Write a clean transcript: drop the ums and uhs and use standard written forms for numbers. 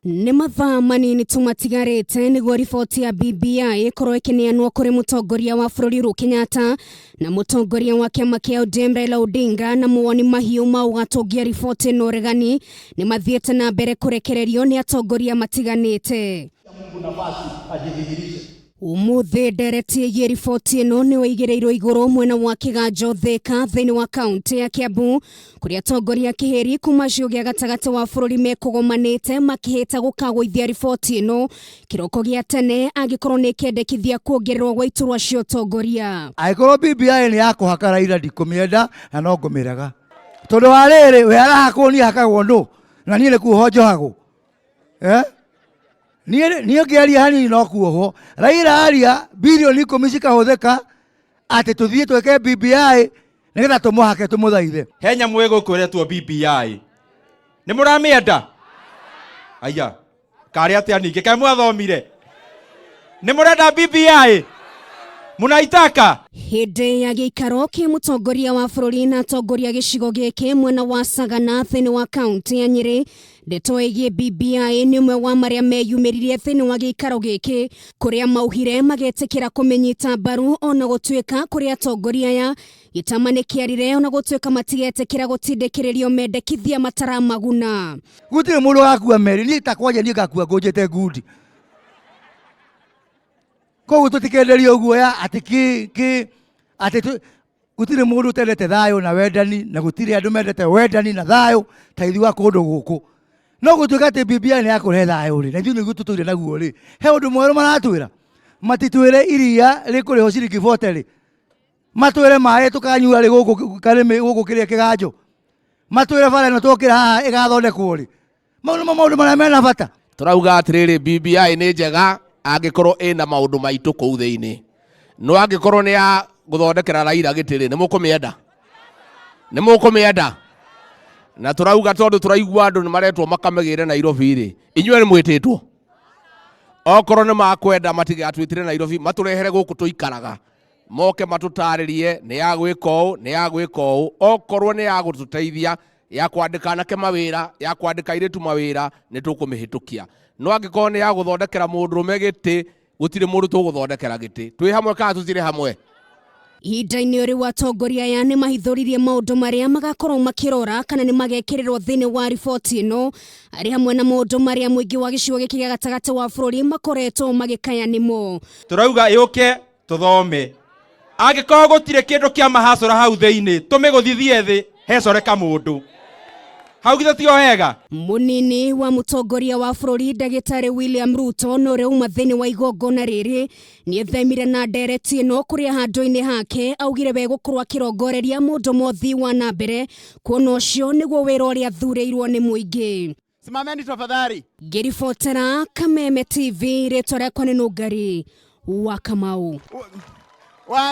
Nĩ mathaa manini tu matigarĩte nĩguo riboti ya BBI ĩkorwo ĩkĩneanwo kũrĩ mũtongoria wa bũrũri Uhuru Kenyatta na mũtongoria wa kĩama kĩa ODM Raila Odinga na mawoni mahiũ ma ũgatũngia riboti ĩno ũregani nĩ mathiĩte na mbere kũrekererio nĩ atongoria matiganĩte. Mungu nafasi ajidhihirishe. Umuthĩ ndereti ĩgiĩ riboti ĩno nĩ ĩigĩrĩirwo igũrũ mwena wa Kĩganjo Thĩka thĩinĩ wa kaunti ya Kiambu kũrĩa atongoria a kĩhĩri kuma gĩcigo gĩa gatagatĩ wa bũrũri mekũgomanĩte makĩhĩta gũkagũithia riboti ĩno kĩroko gĩa tene angĩkorwo nĩ ĩkendekithia kuongererwo gwa iturwa cia ũtongoria. Angĩkorwo BBI nĩ ya kũhaka Raila ndikũmĩenda na no ngũmĩrega tondũ wa rĩrĩ we arahakwo niĩ hakagwo nũ na niĩ nĩ kuohwo njohagwo, eh? Niĩ niĩ ngĩaria hanini no kuohwo. Raila aria bilioni 10 cikahũthĩka atĩ tũthiĩ twĩke BBI nĩgetha tũmũhake tũmũthaithe. He nyamũ ĩgũkũ ĩretwo BBI, nĩ mũramĩenda? Aya, karĩ atĩa ningĩ kaĩ mwathomire? Nĩ mũrenda BBI? Mũnaitaka? Hĩndĩ ya gĩikaro kĩa mũtongoria wa bũrũri na atongoria gĩcigo gĩkĩ mwena wa Sagana thĩinĩ wa kaunti ya Nyĩrĩ, ndeto ĩgiĩ BBI nĩ ũmwe wa marĩa meyumĩririe thĩinĩ wa gĩikaro gĩkĩ kũrĩa maugire magetĩkĩra kũmĩnyita mbaru ona gũtuĩka kũrĩ atongoria aya gĩtama nĩ kĩarire ona gũtuĩka matigetĩkĩra gũtindĩkĩrĩrio mendekithia mataramaguna. Gũtirĩ mũndũ ũgakua meri, niĩ ta kwanja niĩ ngakua ngũnjĩte ngundi. Koguo tũtikenderio guoya atĩ kĩ kĩ atĩ gũtirĩ mũndũ ũtendete thayũ na wendani na gũtirĩ andũ mendete wendani na thayũ ta ithuĩ a kũndũ gũkũ. No gũtuĩka atĩ BBI nĩ ya kũrehe thayũ rĩ, na ithuĩ nĩguo tũtũire naguo rĩ, he ũndũ mwerũ maratwĩra? Matitwĩre iria rĩkũrĩhwo ciringi 40 rĩ, matwĩre maĩ tũkanyua rĩ gũkũ karĩmĩ gũkũ kĩrĩa kĩganjo, matwĩre bara ĩno twokĩra haha ĩgathondekwo rĩ. Mau nĩmo maũndũ marĩa mena bata. Tũrauga atĩrĩrĩ, BBI nĩ njega angĩkorwo ĩna maũndũ maitũ kũu thĩinĩ, no angĩkorwo nĩ ya gũthondekera Raila gĩtĩ rĩ, nĩ mũkũmĩenda? Nĩ mũkũmĩenda? Na tũrauga tondũ tũraigua andũ nĩ maretwo makamĩgĩre Nairobi rĩ, inyuĩ nĩ mwĩtĩtwo? Okorwo nĩ makwenda matigatwĩtĩre Nairobi, matũrehere gũkũ tũikaraga, moke matũtarĩrie nĩ ya gwĩka ũũ, nĩ ya gwĩka ũũ. Okorwo nĩ ya gũtũteithia, ya kwandĩka anake mawĩra, ya kwandĩka airĩtu mawĩra, nĩ tũkũmĩhĩtũkia. No angĩkorwo nĩ ya gũthondekera mũndũrũme gĩtĩ, gũtirĩ mũndũ tũgũthondekera gĩtĩ. Twĩ hamwe kana tũtirĩ hamwe? Ihinda-inĩ rĩu atongoria aya nĩ mahithũririe maũndũ marĩa magakorwo makĩrora kana nĩ magekĩrĩrwo thĩinĩ wa riboti ĩno, arĩ hamwe na maũndũ marĩa mũingĩ wa gĩcigo gĩkĩ gĩa gatagatĩ wa bũrũri makoretwo magĩkaya nĩmo. Tũrauga yũke tũthome, angĩkorwo gũtirĩ kĩndũ kĩa mahacũra hau thĩinĩ tũmĩgũthithie thĩ hecore kamũndũ hau, githĩ tio wega? Mũnini wa mũtongoria wa bũrũri ndagĩtarĩ William Ruto na ũrĩa uma thĩinĩ wa igongona rĩrĩ nĩethemire na ndereti ĩno kũrĩa handũ-inĩ hake augire we gũkorwo akĩrongoreria mũndũ mothi wa na mbere kuona ũcio nĩguo wĩra ũrĩa athurĩirwo nĩ mũingĩ. Simameni tafadhali. Ngĩribotera Kameme TV, rĩtwa rĩakwa nĩ Nũngari wa Kamau. Wa